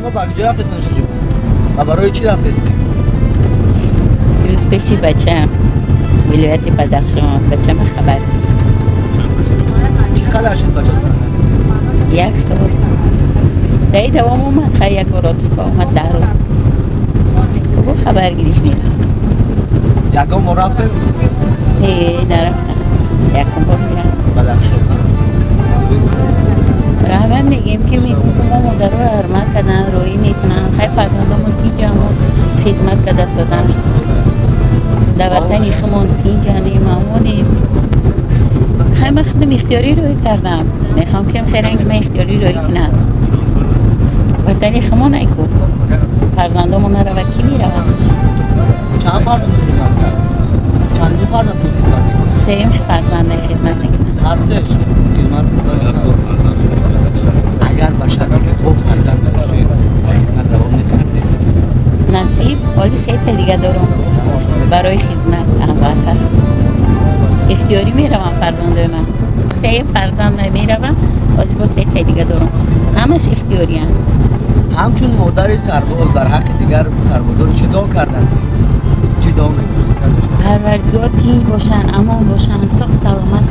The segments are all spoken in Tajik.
Шумо ба куҷо рафтестед, ҷон? Ва барои чӣ рафтестед? Рӯз пеши бачаам, вилояти Бадахшон, бачама хабар. Чӣ қадар шуд бачатон? Як сол. Даи давом омад, хай, як бор отпуска омад, 10 рӯз. Кабо хабаргириш мерам. Ягон бор рафтед? Э, нарафтам. Якум бор мерам. Бадахшон. Раҳмат мегем, ки мегӯм, ки мо модарро ҳурмат кардан, роӣ мекунанд. Хай, фарзандомон тинҷамон, хизмат карда содан. Дар ватани худмон тинҷанем, амонем. Хай, ман худам ихтиёрӣ роӣ кардам. Мехоҳам, ки хеле ман ихтиёрӣ роӣ кунам. Ватани худмон айку. Фарзандомон нарава, кӣ меравад? Чанд фарзанд хизмат кард? Чандин фарзанд хизмат мекунад? Сеюм фарзанда хизмат мекунам. Ҳар сеш хизмат мекунад. Агар ба шарте ки бо фарзанд бошед, ба хизмат давом мекардед? Насиб, ҳоли сета дига дорам. Барои хизмат албатта. Ихтиёрӣ меравам, фарзандои ман. Се фарзанда меравам, ҳозир бо сетаи дига дорам. Ҳамаш ихтиёриянд. Ҳамчун модари сарбоз дар ҳаққи дигар сарбозон чӣ дуо карданд? Чӣ дуо мекунед? Парвардигор, тинҷ бошанд, амон бошанд, соғ саломат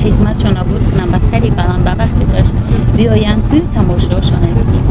хизматшон обуд кунанд, ба сари баланд, ба вақти хуш биёянд, тӯй тамошошона бинем.